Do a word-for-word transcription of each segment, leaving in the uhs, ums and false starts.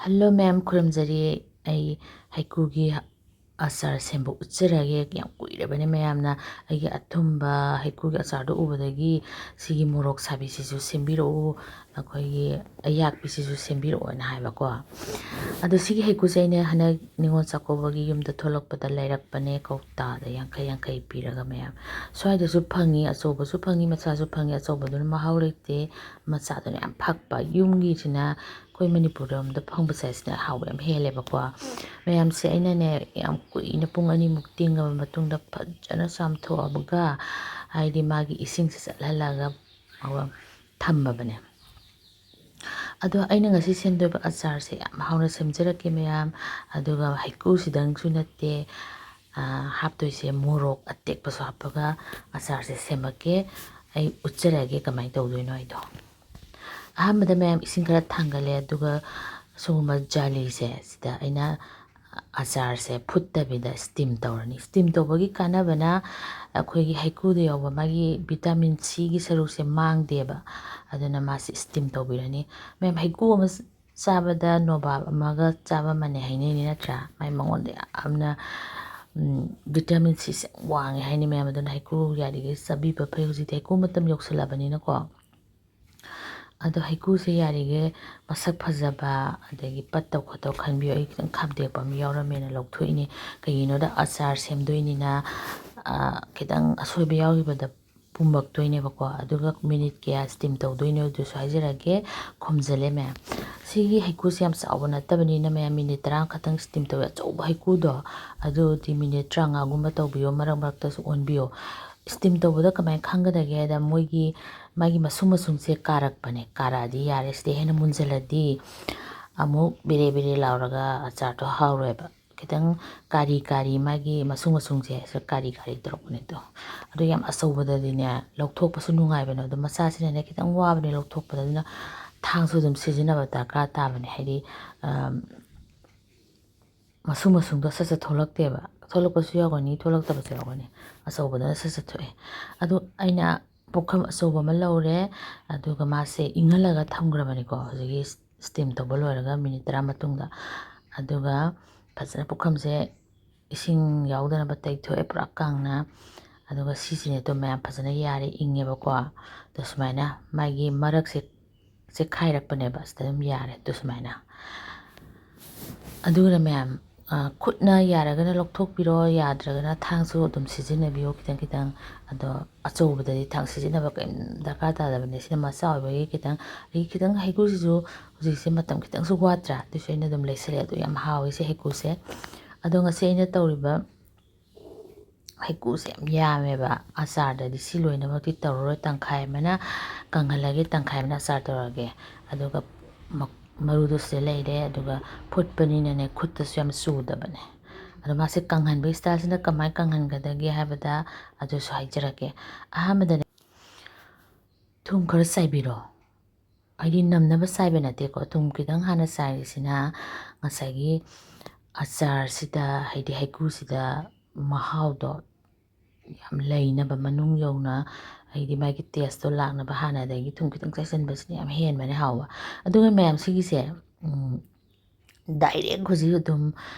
Hello ꯃꯌꯥꯝ, ꯈꯨꯔꯨꯝꯖꯔꯤ꯫ ꯑꯩ ꯍꯩꯀ꯭ꯔꯨꯒꯤ ꯑꯆꯥꯔ ꯁꯦꯝꯕ ꯎꯠꯆꯔꯒꯦ꯫ ꯌꯥꯝ ꯀꯨꯏꯔꯕꯅꯦ ꯃꯌꯥꯝꯅ ꯑꯩꯒꯤ ꯑꯊꯨꯝꯕ ꯍꯩꯀ꯭ꯔꯨꯒꯤ ꯑꯆꯥꯔꯗꯣ ꯎꯕꯗꯒꯤ ꯁꯤꯒꯤ ꯃꯣꯔꯣꯛ ꯁꯥꯕꯤꯁꯤꯁꯨ ꯁꯦꯝꯕꯤꯔꯛꯎ, ꯑꯩꯈꯣꯏꯒꯤ ꯑꯌꯥꯛꯄꯤꯁꯤꯁꯨ ꯁꯦꯝꯕꯤꯔꯛꯑꯣꯅ ꯍꯥꯏꯕꯀꯣ꯫ ꯑꯗꯣ ꯁꯤꯒꯤ ꯍꯩꯀ꯭ꯔꯨꯁꯦ ꯑꯩꯅ ꯍꯟꯗꯛ ꯅꯤꯉꯣꯜ ꯆꯥꯛꯀꯧꯕꯒꯤ ꯌꯨꯝꯗ ꯊꯣꯛꯂꯛꯄꯗ ꯂꯩꯔꯛꯄꯅꯦ, ꯀꯧꯇꯥꯗ ꯌꯥꯡꯈꯩ ꯌꯥꯡꯈꯩ ꯄꯤꯔꯒ ꯃꯌꯥꯝ꯫ ꯁ꯭ꯋꯥꯏꯗꯁꯨ ꯐꯪꯉꯤ, ꯑꯆꯧꯕꯁꯨ ꯐꯪꯉꯤ, ꯃꯆꯥꯁꯨ ꯐꯪꯉꯤ꯫ ꯑꯆꯧꯕꯗꯨꯅ ꯃꯍꯥꯎ ꯂꯩꯇꯦ, ꯃꯆꯥꯗꯨꯅ ꯌꯥꯝ ꯐꯛꯄ꯫ ꯌꯨꯝꯒꯤꯁꯤꯅ ꯑꯩꯈꯣꯏ ꯃꯅꯤꯄꯨꯔꯗ ꯐꯪꯕꯁꯦ ꯁꯤꯅ ꯍꯥꯎꯕ ꯌꯥꯝ ꯍꯦꯜꯂꯦꯕꯀꯣ꯫ ꯃꯌꯥꯝꯁꯦ ꯑꯩꯅꯅꯦ ꯌꯥꯝ ꯀꯨꯏꯅ ꯄꯨꯡ ꯑꯅꯤꯃꯨꯛ ꯇꯤꯡꯉꯕ ꯃꯇꯨꯡꯗ ꯐꯖꯅ ꯆꯥꯝꯊꯣꯛꯑꯕꯒ, ꯍꯥꯏꯗꯤ ꯃꯥꯒꯤ ꯏꯁꯤꯡꯁꯦ ꯆꯠꯍꯜꯂꯒ ꯊꯝꯃꯕꯅꯦ꯫ ꯑꯗꯣ ꯑꯩꯅ ꯉꯁꯤ ꯁꯦꯝꯗꯣꯏꯕ ꯑꯆꯥꯔꯁꯦ ꯌꯥꯝ ꯍꯥꯎꯅ ꯁꯦꯝꯖꯔꯛꯀꯦ ꯃꯌꯥꯝ꯫ ꯑꯗꯨꯒ ꯍꯩꯀ꯭ꯔꯨꯁꯤꯗꯪꯁꯨ ꯅꯠꯇꯦ, ꯍꯥꯞꯇꯣꯏꯁꯦ ꯃꯣꯔꯣꯛ ꯑꯇꯦꯛꯄꯁꯨ ꯍꯥꯞꯄꯒ ꯑꯆꯥꯔꯁꯦ ꯁꯦꯝꯃꯛꯀꯦ꯫ ꯑꯩ ꯎꯠꯆꯔꯛꯑꯒꯦ ꯀꯃꯥꯏꯅ ꯇꯧꯗꯣꯏꯅꯣ ꯍꯥꯏꯗꯣ꯫ ꯑꯍꯥꯟꯕꯗ ꯃꯌꯥꯝ ꯏꯁꯤꯡ ꯈꯔ ꯊꯥꯡꯒꯠꯂꯦ, ꯑꯗꯨꯒ ꯁꯤꯒꯨꯝꯕ ꯖꯥꯂꯤꯁꯦ ꯁꯤꯗ ꯑꯩꯅ ꯑꯆꯥꯔꯁꯦ ꯐꯨꯠꯇꯕꯤꯗ ꯁ꯭ꯇꯤꯝ ꯇꯧꯔꯅꯤ꯫ ꯁ꯭ꯇꯤꯝ ꯇꯧꯕꯒꯤ ꯀꯥꯟꯅꯕꯅ ꯑꯩꯈꯣꯏꯒꯤ ꯍꯩꯀ꯭ꯔꯨꯗ ꯌꯥꯎꯕ ꯃꯥꯒꯤ ꯚꯤꯇꯥꯃꯤꯟ ꯁꯤꯒꯤ ꯁꯔꯨꯛꯁꯦ ꯃꯥꯡꯗꯦꯕ, ꯑꯗꯨꯅ ꯃꯥꯁꯤ ꯁ꯭ꯇꯤꯝ ꯇꯧꯕꯤꯔꯅꯤ꯫ ꯃꯌꯥꯝ, ꯍꯩꯀ꯭ꯔꯨ ꯑꯃ ꯆꯥꯕꯗ ꯅꯣꯕꯥꯞ ꯑꯃꯒ ꯆꯥꯕ ꯃꯥꯟꯅꯩ ꯍꯥꯏꯅꯩꯅꯤ, ꯅꯠꯇ꯭ꯔꯥ? ꯃꯥꯏ ꯃꯉꯣꯟꯗ ꯌꯥꯝꯅ ꯚꯤꯇꯥꯃꯤꯟ ꯁꯤꯁꯦ ꯌꯥꯝ ꯋꯥꯡꯉꯦ ꯍꯥꯏꯅꯤ ꯃꯌꯥꯝ꯫ ꯑꯗꯨꯅ ꯍꯩꯀ꯭ꯔꯨ ꯌꯥꯔꯤꯈꯩ ꯆꯥꯕꯤꯕ ꯐꯩ꯫ ꯍꯧꯖꯤꯛꯇꯤ ꯍꯩꯀ꯭ꯔꯨ ꯃꯇꯝ ꯌꯧꯁꯤꯜꯂꯛꯑꯕꯅꯤꯅꯀꯣ꯫ ꯑꯗꯣ ꯍꯩꯀ꯭ꯔꯨꯁꯦ ꯌꯥꯔꯤꯈꯩ ꯃꯁꯛ ꯐꯖꯕ, ꯑꯗꯒꯤ ꯄꯠꯇꯕ ꯈꯣꯠꯇꯕ ꯈꯟꯕꯤꯌꯨ꯫ ꯑꯩ ꯈꯤꯇꯪ ꯈꯥꯝꯗꯦꯛꯄ ꯑꯃ ꯌꯥꯎꯔꯝꯃꯦꯅ ꯂꯧꯊꯣꯛꯏꯅꯤ꯫ ꯀꯩꯒꯤꯅꯣꯗ ꯑꯆꯥꯔ ꯁꯦꯝꯗꯣꯏꯅꯤꯅ, ꯈꯤꯇꯪ ꯑꯁꯣꯏꯕ ꯌꯥꯎꯈꯤꯕꯗ ꯄꯨꯝꯃꯛꯇꯣꯏꯅꯦꯕꯀꯣ꯫ ꯑꯗꯨꯒ ꯃꯤꯅꯤꯠ ꯀꯌꯥ ꯁ꯭ꯇꯤꯝ ꯇꯧꯗꯣꯏꯅꯣ ꯑꯗꯨꯁꯨ ꯍꯥꯏꯖꯔꯛꯀꯦ꯫ ꯈꯨꯝꯖꯤꯜꯂꯦ ꯃꯌꯥꯝ꯫ ꯁꯤꯒꯤ ꯍꯩꯀ꯭ꯔꯨꯁꯦ ꯌꯥꯝ ꯆꯥꯎꯕ ꯅꯠꯇꯕꯅꯤꯅ ꯃꯌꯥꯝ, ꯃꯤꯅꯤꯠ ꯇꯔꯥ ꯈꯛꯇꯪ ꯁ꯭ꯇꯤꯝ ꯇꯧꯋꯦ꯫ ꯑꯆꯧꯕ ꯍꯩꯀ꯭ꯔꯨꯗꯣ ꯑꯗꯨꯗꯤ ꯃꯤꯅꯤꯠ ꯇꯔꯥꯃꯉꯥꯒꯨꯝꯕ ꯇꯧꯕꯤꯌꯣ, ꯃꯔꯛ ꯃꯔꯛꯇꯁꯨ ꯑꯣꯟꯕꯤꯌꯣ꯫ ꯁ꯭ꯇꯤꯝ ꯇꯧꯕꯗ ꯀꯃꯥꯏꯅ ꯈꯪꯒꯗꯒꯦ ꯍꯥꯏꯗ, ꯃꯣꯏꯒꯤ, ꯃꯥꯒꯤ ꯃꯁꯨꯡ ꯃꯁꯨꯡꯁꯦ ꯀꯥꯔꯛꯄꯅꯦ꯫ ꯀꯥꯔꯛꯑꯗꯤ ꯌꯥꯔꯦ꯫ ꯁꯤꯗꯩ ꯍꯦꯟꯅ ꯃꯨꯟꯖꯜꯂꯗꯤ ꯑꯃꯨꯛ ꯕꯦꯔꯦ ꯕꯦꯔꯦ ꯂꯥꯎꯔꯒ ꯑꯆꯥꯔꯗꯣ ꯍꯥꯎꯔꯣꯏꯕ꯫ ꯈꯤꯇꯪ ꯀꯥꯔꯤ ꯀꯥꯔꯤ, ꯃꯥꯒꯤ ꯃꯁꯨꯡ ꯃꯁꯨꯡꯁꯦ ꯁꯤꯗ ꯀꯥꯔꯤ ꯀꯥꯔꯤ ꯇꯧꯔꯛꯄꯅꯦ ꯑꯗꯣ꯫ ꯑꯗꯣ ꯌꯥꯝ ꯑꯆꯧꯕꯗꯗꯤꯅꯦ ꯂꯧꯊꯣꯛꯄꯁꯨ ꯅꯨꯡꯉꯥꯏꯕꯅꯦ꯫ ꯑꯗꯣ ꯃꯆꯥꯁꯤꯅꯅꯦ ꯈꯤꯇꯪ ꯋꯥꯕꯅꯦ ꯂꯧꯊꯣꯛꯄꯗ꯫ ꯑꯗꯨꯅ ꯊꯥꯡꯁꯨ ꯑꯗꯨꯝ ꯁꯤꯖꯤꯟꯅꯕ ꯗꯔꯀꯥꯔ ꯇꯥꯕꯅꯦ꯫ ꯍꯥꯏꯗꯤ, ꯑꯝ, ꯃꯁꯨꯡ ꯃꯁꯨꯡꯗꯣ ꯁꯠ ꯁꯠ ꯊꯣꯛꯂꯛꯇꯦꯕ꯫ ꯊꯣꯛꯂꯛꯄꯁꯨ ꯌꯥꯎꯒꯅꯤ, ꯊꯣꯛꯂꯛꯇꯕꯁꯨ ꯌꯥꯎꯒꯅꯤ꯫ ꯑꯆꯧꯕꯗꯨꯅ ꯁꯠ ꯁꯠ ꯊꯣꯛꯑꯦ꯫ ꯑꯗꯨ ꯑꯩꯅ ꯄꯨꯈꯝ ꯑꯆꯧꯕ ꯑꯃ ꯂꯧꯔꯦ, ꯑꯗꯨꯒ ꯃꯥꯁꯦ ꯏꯪꯍꯜꯂꯒ ꯊꯝꯈ꯭ꯔꯕꯅꯤꯀꯣ꯫ ꯍꯧꯖꯤꯛꯀꯤ ꯁ꯭ꯇꯤꯝ ꯇꯧꯕ ꯂꯣꯏꯔꯒ ꯃꯤꯅꯤꯠ ꯇꯔꯥ ꯃꯇꯨꯡꯗ꯫ ꯑꯗꯨꯒ ꯐꯖꯅ ꯄꯨꯈꯝꯁꯦ ꯏꯁꯤꯡ ꯌꯥꯎꯗꯅꯕ ꯇꯩꯊꯣꯛꯑꯦ ꯄꯨꯔꯥ ꯀꯪꯅ꯫ ꯑꯗꯨꯒ ꯁꯤꯁꯤꯅꯦ ꯑꯗꯣ ꯃꯌꯥꯝ ꯐꯖꯅ ꯌꯥꯔꯦ, ꯏꯪꯉꯦꯕꯀꯣ꯫ ꯑꯗꯣ ꯁꯨꯃꯥꯏꯅ ꯃꯥꯒꯤ ꯃꯔꯛꯁꯦ ꯆꯦꯛꯈꯥꯏꯔꯛꯄꯅꯦꯕ, ꯁꯤꯗ ꯑꯗꯨꯝ ꯌꯥꯔꯦ꯫ ꯑꯗꯨ ꯁꯨꯃꯥꯏꯅ꯫ ꯑꯗꯨꯒ ꯃꯌꯥꯝ, ꯑ, ꯈꯨꯠꯅ ꯌꯥꯔꯒꯅ ꯂꯧꯊꯣꯛꯄꯤꯔꯣ, ꯌꯥꯗ꯭ꯔꯒꯅ ꯊꯥꯡꯁꯨ ꯑꯗꯨꯝ ꯁꯤꯖꯤꯟꯅꯕꯤꯌꯣ ꯈꯤꯇꯪ ꯈꯤꯇꯪ꯫ ꯑꯗꯣ ꯑꯆꯧꯕꯗꯗꯤ ꯊꯥꯡ ꯁꯤꯖꯤꯟꯅꯕ ꯀꯔꯤꯝ ꯗꯔꯀꯥꯔ ꯇꯥꯗꯕꯅꯦ꯫ ꯁꯤꯅ ꯃꯆꯥ ꯑꯣꯏꯕꯒꯤ ꯈꯤꯇꯪ, ꯑꯗꯒꯤ ꯈꯤꯇꯪ ꯍꯩꯀ꯭ꯔꯨꯁꯤꯁꯨ ꯍꯧꯖꯤꯛꯁꯦ ꯃꯇꯝ ꯈꯤꯇꯪꯁꯨ ꯋꯥꯠꯇ꯭ꯔꯥ? ꯑꯗꯨꯁꯨ ꯑꯩꯅ ꯑꯗꯨꯝ ꯂꯩꯁꯜꯂꯦ꯫ ꯑꯗꯨ ꯌꯥꯝ ꯍꯥꯎꯋꯦ ꯁꯤ ꯍꯩꯀ꯭ꯔꯨꯁꯦ꯫ ꯑꯗꯣ ꯉꯁꯤ ꯑꯩꯅ ꯇꯧꯔꯤꯕ ꯍꯩꯀ꯭ꯔꯨꯁꯦ ꯌꯥꯝ ꯌꯥꯝꯃꯦꯕ꯫ ꯑꯆꯥꯔꯗꯗꯤ ꯁꯤ ꯂꯣꯏꯅꯃꯛꯇꯤ ꯇꯧꯔꯔꯣꯏ꯫ ꯇꯪꯈꯥꯏ ꯑꯃꯅ ꯀꯪꯍꯜꯂꯒꯦ, ꯇꯪꯈꯥꯏ ꯑꯃꯅ ꯑꯆꯥꯔ ꯇꯧꯔꯒꯦ꯫ ꯑꯗꯨꯒ ꯃ-, ꯃꯔꯨꯗꯣ ꯁꯤꯗ ꯂꯩꯔꯦ꯫ ꯑꯗꯨꯒ ꯐꯨꯠꯄꯅꯤꯅꯅꯦ, ꯈꯨꯠꯇꯁꯨ ꯌꯥꯝ ꯆꯨꯗꯕꯅꯦ꯫ ꯑꯗꯣ ꯃꯥꯁꯦ ꯀꯪꯍꯟꯕꯒꯤ ꯁ꯭ꯇꯥꯏꯜꯁꯤꯅ ꯀꯃꯥꯏꯅ ꯀꯪꯍꯟꯒꯗꯒꯦ ꯍꯥꯏꯕꯗ ꯑꯗꯨꯁꯨ ꯍꯥꯏꯖꯔꯛꯀꯦ꯫ ꯑꯍꯥꯟꯕꯗꯅꯦ ꯊꯨꯝ ꯈꯔ ꯆꯥꯏꯕꯤꯔꯣ꯫ ꯍꯥꯏꯗꯤ ꯅꯝꯅꯕ ꯆꯥꯏꯕ ꯅꯠꯇꯦꯀꯣ꯫ ꯊꯨꯝ ꯈꯤꯇꯪ ꯍꯥꯟꯅ ꯆꯥꯏꯔꯤꯁꯤꯅ ꯉꯁꯥꯏꯒꯤ ꯑꯆꯥꯔꯁꯤꯗ, ꯍꯥꯏꯗꯤ ꯍꯩꯀ꯭ꯔꯨꯁꯤꯗ ꯃꯍꯥꯎꯗꯣ ꯌꯥꯝ ꯂꯩꯅꯕ, ꯃꯅꯨꯡ ꯌꯧꯅ, ꯍꯥꯏꯗꯤ ꯃꯥꯒꯤ ꯇꯦꯁꯇꯣ ꯂꯥꯛꯅꯕ ꯍꯥꯟꯅꯗꯒꯤ ꯊꯨꯝ ꯈꯤꯇꯪ ꯆꯥꯏꯁꯤꯟꯕꯁꯤꯅ ꯌꯥꯝ ꯍꯦꯟꯕꯅꯦ ꯍꯥꯎꯕ꯫ ꯑꯗꯨꯒ ꯃꯌꯥꯝ ꯁꯤꯒꯤꯁꯦ, ꯎꯝ, ꯗꯥꯏꯔꯦꯛ ꯍꯧꯖꯤꯛ ꯑꯗꯨꯝ,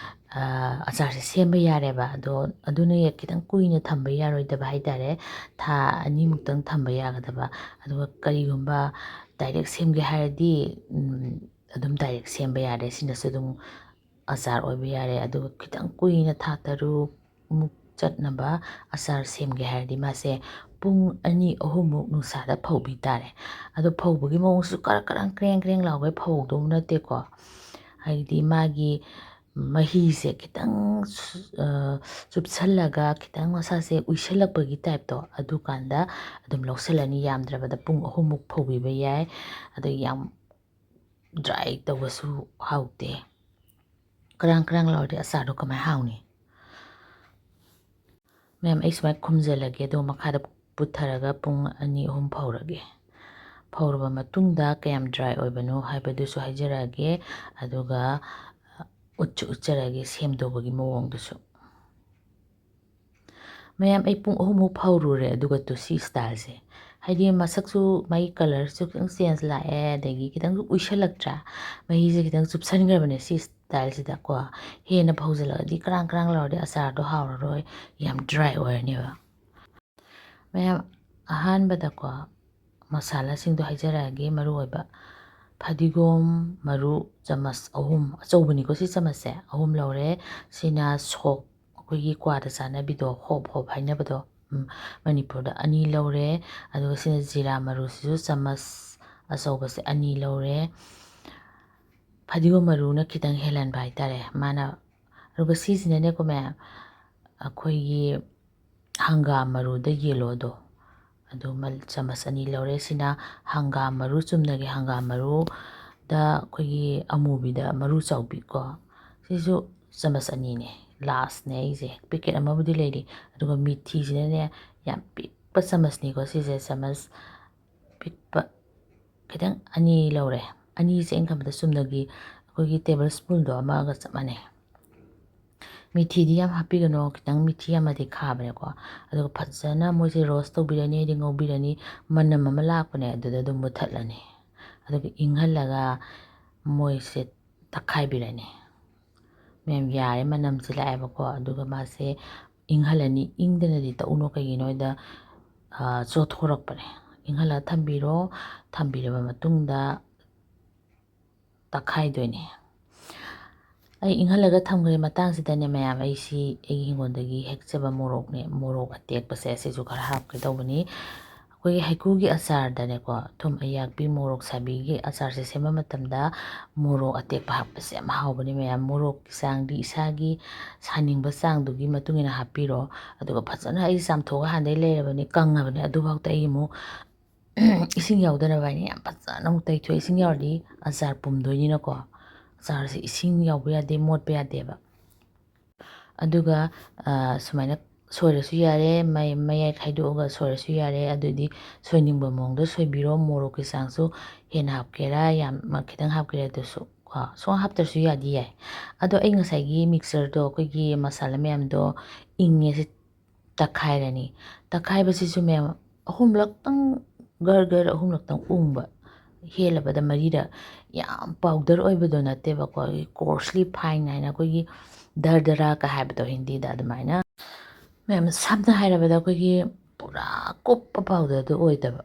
ꯑ, ꯑꯆꯥꯔꯁꯦ ꯁꯦꯝꯕ ꯌꯥꯔꯦꯕ꯫ ꯑꯗꯣ ꯑꯗꯨꯅ ꯈꯤꯇꯪ ꯀꯨꯏꯅ ꯊꯝꯕ ꯌꯥꯔꯣꯏꯗꯕ ꯍꯥꯏ ꯇꯥꯔꯦ꯫ ꯊꯥ ꯑꯅꯤꯃꯨꯛꯇꯪ ꯊꯝꯕ ꯌꯥꯒꯗꯕ꯫ ꯑꯗꯨꯒ ꯀꯔꯤꯒꯨꯝꯕ ꯗꯥꯏꯔꯦꯛ ꯁꯦꯝꯒꯦ ꯍꯥꯏꯔꯗꯤ, ꯎꯝ, ꯑꯗꯨꯝ ꯗꯥꯏꯔꯦꯛ ꯁꯦꯝꯕ ꯌꯥꯔꯦ꯫ ꯁꯤꯅꯁꯨ ꯑꯗꯨꯝ ꯑꯆꯥꯔ ꯑꯣꯏꯕ ꯌꯥꯔꯦ꯫ ꯑꯗꯨꯒ ꯈꯤꯇꯪ ꯀꯨꯏꯅ, ꯊꯥ ꯇꯔꯨꯛꯃꯨꯛ ꯆꯠꯅꯕ ꯑꯆꯥꯔ ꯁꯦꯝꯒꯦ ꯍꯥꯏꯔꯗꯤ ꯃꯥꯁꯦ ꯄꯨꯡ ꯑꯅꯤ ꯑꯍꯨꯝꯃꯨꯛ ꯅꯨꯡꯁꯥꯗ ꯐꯧꯕꯤ ꯇꯥꯔꯦ꯫ ꯑꯗꯣ ꯐꯧꯕꯒꯤ ꯃꯑꯣꯡꯁꯨ ꯀꯔꯛ ꯀꯔꯪ ꯀ꯭ꯔꯦꯡ ꯀ꯭ꯔꯦꯡ ꯂꯥꯎꯒꯩ ꯐꯧꯗꯧ ꯅꯠꯇꯦꯀꯣ꯫ ꯍꯥꯏꯗꯤ ꯃꯥꯒꯤ ꯃꯍꯤꯁꯦ ꯈꯤꯇꯪ ꯁꯨ-, ꯑ, ꯆꯨꯞꯁꯜꯂꯒ ꯈꯤꯇꯪ ꯃꯁꯥꯁꯦ ꯎꯏꯁꯜꯂꯛꯄꯒꯤ ꯇꯥꯏꯞꯇꯣ, ꯑꯗꯨꯀꯥꯟꯗ ꯑꯗꯨꯝ ꯂꯧꯁꯜꯂꯅꯤ꯫ ꯌꯥꯝꯗ꯭ꯔꯕꯗ ꯄꯨꯡ ꯑꯍꯨꯝꯃꯨꯛ ꯐꯧꯕꯤꯕ ꯌꯥꯏ꯫ ꯑꯗꯣ ꯌꯥꯝ ꯗ꯭ꯔꯥꯏ ꯇꯧꯕꯁꯨ ꯍꯥꯎꯇꯦ꯫ ꯀ꯭ꯔꯥꯡ ꯀ꯭ꯔꯥꯡ ꯂꯥꯎꯔꯗꯤ ꯑꯆꯥꯔꯗꯣ ꯀꯃꯥꯏꯅ ꯍꯥꯎꯅꯤ? ꯃꯌꯥꯝ, ꯑꯩ ꯁꯨꯃꯥꯏꯅ ꯈꯨꯝꯖꯤꯜꯂꯒꯦ, ꯑꯗꯨꯒ ꯃꯈꯥꯗ ꯄꯨꯊꯔꯒ ꯄꯨꯡ ꯑꯅꯤ ꯑꯍꯨꯝ ꯐꯧꯔꯒꯦ꯫ ꯐꯧꯔꯕ ꯃꯇꯨꯡꯗ ꯀꯌꯥꯝ ꯗ꯭ꯔꯥꯏ ꯑꯣꯏꯕꯅꯣ ꯍꯥꯏꯕꯗꯨꯁꯨ ꯍꯥꯏꯖꯔꯛꯑꯒꯦ, ꯑꯗꯨꯒ ꯎꯠꯁꯨ ꯎꯠꯆꯔꯛꯑꯒꯦ ꯁꯦꯝꯗꯧꯕꯒꯤ ꯃꯑꯣꯡꯗꯨꯁꯨ꯫ ꯃꯌꯥꯝ, ꯑꯩ ꯄꯨꯡ ꯑꯍꯨꯝꯃꯨꯛ ꯐꯧꯔꯨꯔꯦ, ꯑꯗꯨꯒ ꯇꯨ ꯁꯤ ꯁ꯭ꯇꯥꯏꯜꯁꯦ ꯍꯥꯏꯗꯤ ꯃꯁꯛꯁꯨ, ꯃꯥꯒꯤ ꯀꯂꯔꯁꯨ ꯈꯤꯇꯪ ꯆꯦꯟꯖ ꯂꯥꯛꯑꯦ, ꯑꯗꯒꯤ ꯈꯤꯇꯪꯁꯨ ꯎꯏꯁꯜꯂꯛꯇ꯭ꯔꯥ? ꯃꯍꯤꯁꯦ ꯈꯤꯇꯪ ꯆꯨꯞꯁꯟꯈ꯭ꯔꯕꯅꯦ ꯁꯤ ꯁ꯭ꯇꯥꯏꯜꯁꯤꯗꯀꯣ꯫ ꯍꯦꯟꯅ ꯐꯧꯖꯤꯜꯂꯛꯑꯗꯤ ꯀ꯭ꯔꯥꯡ ꯀ꯭ꯔꯥꯡ ꯂꯥꯎꯔꯗꯤ ꯑꯆꯥꯔꯗꯣ ꯍꯥꯎꯔꯔꯣꯏ, ꯌꯥꯝ ꯗ꯭ꯔꯥꯏ ꯑꯣꯏꯔꯅꯦꯕ꯫ ꯃꯌꯥꯝ, ꯑꯍꯥꯟꯕꯗꯀꯣ ꯃꯁꯥꯂꯥꯁꯤꯡꯗꯣ ꯍꯥꯏꯖꯔꯛꯑꯒꯦ꯫ ꯃꯔꯨꯑꯣꯏꯕ ꯐꯗꯤꯒꯣꯝ ꯃꯔꯨ ꯆꯥꯃꯁ ꯑꯍꯨꯝ, ꯑꯆꯧꯕꯅꯤꯀꯣ ꯁꯤ ꯆꯥꯃꯁꯁꯦ, ꯑꯍꯨꯝ ꯂꯧꯔꯦ꯫ ꯁꯤꯅ ꯁꯣꯞ, ꯑꯩꯈꯣꯏꯒꯤ ꯀ꯭ꯋꯥꯗ ꯆꯥꯅꯕꯤꯗꯣ, ꯍꯣꯞ ꯍꯣꯞ ꯍꯥꯏꯅꯕꯗꯣ, ꯎꯝ, ꯃꯅꯤꯄꯨꯔꯗ ꯑꯅꯤ ꯂꯧꯔꯦ꯫ ꯑꯗꯨꯒ ꯁꯤꯅ ꯖꯤꯔꯥ ꯃꯔꯨꯁꯤꯁꯨ ꯆꯥꯃꯁ ꯑꯆꯧꯕꯁꯦ ꯑꯅꯤ ꯂꯧꯔꯦ꯫ ꯐꯗꯤꯒꯣꯝ ꯃꯔꯨꯅ ꯈꯤꯇꯪ ꯍꯦꯜꯍꯟꯕ ꯍꯥꯏꯇꯥꯔꯦ ꯃꯥꯅ꯫ ꯑꯗꯨꯒ ꯁꯤꯁꯤꯅꯅꯦꯀꯣ ꯃꯌꯥꯝ, ꯑꯩꯈꯣꯏꯒꯤ ꯍꯪꯒꯥꯝ ꯃꯔꯨꯗ ꯌꯦꯜꯂꯣꯗꯣ, ꯑꯗꯨ ꯃ-, ꯆꯥꯃꯁ ꯑꯅꯤ ꯂꯧꯔꯦ꯫ ꯁꯤꯅ ꯍꯪꯒꯥꯝ ꯃꯔꯨ, ꯆꯨꯝꯅꯒꯤ ꯍꯪꯒꯥꯝ ꯃꯔꯨꯗ ꯑꯩꯈꯣꯏꯒꯤ ꯑꯃꯨꯕꯤꯗ ꯃꯔꯨ ꯆꯥꯎꯕꯤ ꯀꯣ, ꯁꯤꯁꯨ ꯆꯥꯃꯁ ꯑꯅꯤꯅꯦ, ꯂꯥꯁꯅꯦ ꯑꯩꯁꯦ꯫ ꯄꯦꯀꯦꯠ ꯑꯃꯕꯨꯗꯤ ꯂꯩꯔꯤ꯫ ꯑꯗꯨꯒ ꯃꯤꯊꯤꯁꯤꯅꯅꯦ, ꯌꯥꯝ ꯄꯤꯛꯄ ꯆꯥꯃꯁꯅꯤꯀꯣ ꯁꯤꯁꯦ, ꯆꯥꯃꯁ ꯄꯤꯛꯄ ꯈꯤꯇꯪ ꯑꯅꯤ ꯂꯧꯔꯦ꯫ ꯑꯅꯤꯁꯦ ꯑꯩꯅ ꯈꯟꯕꯗ ꯆꯨꯝꯅꯒꯤ ꯑꯩꯈꯣꯏꯒꯤ ꯇꯦꯕꯜ ꯁ꯭ꯄꯨꯟꯗꯣ ꯑꯃꯒ ꯆꯞ ꯃꯥꯟꯅꯩ꯫ ꯃꯤꯊꯤꯗꯤ ꯌꯥꯝ ꯍꯥꯞꯄꯤꯒꯅꯣ, ꯈꯤꯇꯪ ꯃꯤꯊꯤ ꯌꯥꯝꯃꯗꯤ ꯈꯥꯕꯅꯦꯀꯣ꯫ ꯑꯗꯨꯒ ꯐꯖꯅ ꯃꯣꯏꯁꯦ ꯔꯣꯁ ꯇꯧꯕꯤꯔꯅꯤ, ꯍꯥꯏꯗꯤ ꯉꯧꯕꯤꯔꯅꯤ, ꯃꯅꯝ ꯑꯃ ꯂꯥꯛꯄꯅꯦ, ꯑꯗꯨꯗ ꯑꯗꯨꯝ ꯃꯨꯊꯠꯂꯅꯤ꯫ ꯑꯗꯨꯒ ꯏꯪꯍꯜꯂꯒ ꯃꯣꯏꯁꯦ ꯇꯛꯈꯥꯏꯕꯤꯔꯅꯤ꯫ ꯃꯌꯥꯝ, ꯌꯥꯔꯦ, ꯃꯅꯝꯁꯦ ꯂꯥꯛꯑꯦꯕꯀꯣ꯫ ꯑꯗꯨꯒ ꯃꯥꯁꯦ ꯏꯪꯍꯜꯂꯅꯤ꯫ ꯏꯪꯗꯅꯗꯤ ꯇꯛꯎꯅꯣ, ꯀꯩꯒꯤꯅꯣ ꯍꯥꯏꯗ, ꯑ, ꯆꯣꯠꯊꯣꯔꯛꯄꯅꯦ꯫ ꯏꯪꯍꯜꯂꯒ ꯊꯝꯕꯤꯔꯣ꯫ ꯊꯝꯕꯤꯔꯕ ꯃꯇꯨꯡꯗ ꯇꯛꯈꯥꯏꯗꯣꯏꯅꯦ꯫ ꯑꯩ ꯏꯪꯍꯜꯂꯒ ꯊꯝꯈ꯭ꯔꯦ꯫ ꯃꯇꯥꯡꯁꯤꯗꯅꯦ ꯃꯌꯥꯝ, ꯑꯩꯁꯤ ꯑꯩꯒꯤ ꯍꯤꯡꯒꯣꯜꯗꯒꯤ ꯍꯦꯛꯆꯕ ꯃꯣꯔꯣꯛꯅꯦ, ꯃꯣꯔꯣꯛ ꯑꯇꯦꯛꯄꯁꯦ ꯁꯤꯁꯨ ꯈꯔ ꯍꯥꯞꯀꯦ ꯇꯧꯕꯅꯤ꯫ ꯑꯩꯈꯣꯏꯒꯤ ꯍꯩꯀ꯭ꯔꯨꯒꯤ ꯑꯆꯥꯔꯗꯅꯦꯀꯣ, ꯊꯨꯝ ꯑꯌꯥꯛꯄꯤ, ꯃꯣꯔꯣꯛ ꯁꯥꯕꯤꯒꯤ ꯑꯆꯥꯔꯁꯦ ꯁꯦꯝꯕ ꯃꯇꯝꯗ ꯃꯣꯔꯣꯛ ꯑꯇꯦꯛꯄ ꯍꯥꯞꯄꯁꯦ ꯌꯥꯝ ꯍꯥꯎꯕꯅꯤ ꯃꯌꯥꯝ꯫ ꯃꯣꯔꯣꯛꯀꯤ ꯆꯥꯡꯗꯤ ꯏꯁꯥꯒꯤ ꯁꯥꯅꯤꯡꯕ ꯆꯥꯡꯗꯨꯒꯤ ꯃꯇꯨꯡ ꯏꯟꯅ ꯍꯥꯞꯄꯤꯔꯣ꯫ ꯑꯗꯨꯒ ꯐꯖꯅ ꯑꯩ ꯆꯥꯝꯊꯣꯛꯑꯒ ꯍꯥꯟꯅꯗꯩ ꯂꯩꯔꯕꯅꯤ, ꯀꯪꯉꯕꯅꯤ꯫ ꯑꯗꯨꯐꯥꯎꯗ ꯑꯩ ꯑꯃꯨꯛ ꯏꯁꯤꯡ ꯌꯥꯎꯗꯅꯕ ꯍꯥꯏꯅ ꯌꯥꯝ ꯐꯖꯅ ꯑꯃꯨꯛ ꯇꯩꯊꯣꯛꯑꯦ꯫ ꯏꯁꯤꯡ ꯌꯥꯎꯔꯗꯤ ꯑꯆꯥꯔ ꯄꯨꯝꯗꯣꯏꯅꯤꯅꯀꯣ꯫ ꯑꯆꯥꯔꯁꯦ ꯏꯁꯤꯡ ꯌꯥꯎꯕ ꯌꯥꯗꯦ, ꯃꯣꯠꯄ ꯌꯥꯗꯦꯕ꯫ ꯑꯗꯨꯒ, ꯑ, ꯁꯨꯃꯥꯏꯅ ꯁꯣꯏꯔꯁꯨ ꯌꯥꯔꯦ, ꯃꯌꯥꯏ, ꯃꯌꯥꯏ ꯈꯥꯏꯗꯣꯛꯑꯒ ꯁꯣꯏꯔꯁꯨ ꯌꯥꯔꯦ꯫ ꯑꯗꯨꯗꯤ ꯁꯣꯏꯅꯤꯡꯕ ꯃꯑꯣꯡꯗ ꯁꯣꯏꯕꯤꯔꯣ꯫ ꯃꯣꯔꯣꯛꯀꯤ ꯆꯥꯡꯁꯨ ꯍꯦꯟꯅ ꯍꯥꯞꯀꯦꯔꯥ, ꯌꯥꯝ, ꯈꯤꯇꯪ ꯍꯥꯞꯀꯦꯔꯥ, ꯑꯗꯨꯁꯨ ꯀꯣ, ꯁꯨꯡꯍꯥꯞ ꯍꯥꯞꯇ꯭ꯔꯁꯨ ꯌꯥꯗꯤ ꯌꯥꯏ꯫ ꯑꯗꯣ ꯑꯩ ꯉꯁꯥꯏꯒꯤ ꯃꯤꯛꯆꯔꯗꯣ, ꯑꯩꯈꯣꯏꯒꯤ ꯃꯁꯥꯂꯥ ꯃꯌꯥꯝꯗꯣ ꯏꯪꯉꯦ, ꯁꯤ ꯇꯛꯈꯥꯏꯔꯅꯤ꯫ ꯇꯛꯈꯥꯏꯕꯁꯤꯁꯨ ꯃꯌꯥꯝ, ꯑꯍꯨꯝꯂꯛꯇꯪ, ꯒꯔ ꯒꯔ ꯑꯍꯨꯝꯂꯛꯇꯪ ꯎꯪꯕ꯫ ꯍꯦꯜꯂꯕꯗ ꯃꯔꯤꯔꯛ꯫ ꯌꯥꯝ ꯄꯥꯎꯗꯔ ꯑꯣꯏꯕꯗꯣ ꯅꯠꯇꯦꯕꯀꯣ, ꯑꯩꯈꯣꯏꯒꯤ ꯀꯣꯔꯁꯂꯤ ꯐꯥꯏꯟ ꯍꯥꯏꯅ ꯑꯩꯈꯣꯏꯒꯤ ꯗꯔ ꯗꯔꯥꯒ ꯍꯥꯏꯕꯗꯣ ꯍꯤꯟꯗꯤꯗ, ꯑꯗꯨꯃꯥꯏꯅ꯫ ꯃꯌꯥꯝ ꯁꯝꯅ ꯍꯥꯏꯔꯕꯗ ꯑꯩꯈꯣꯏꯒꯤ ꯄꯨꯔꯥ ꯀꯨꯞꯄ ꯄꯥꯎꯗꯔꯗꯨ ꯑꯣꯏꯗꯕ,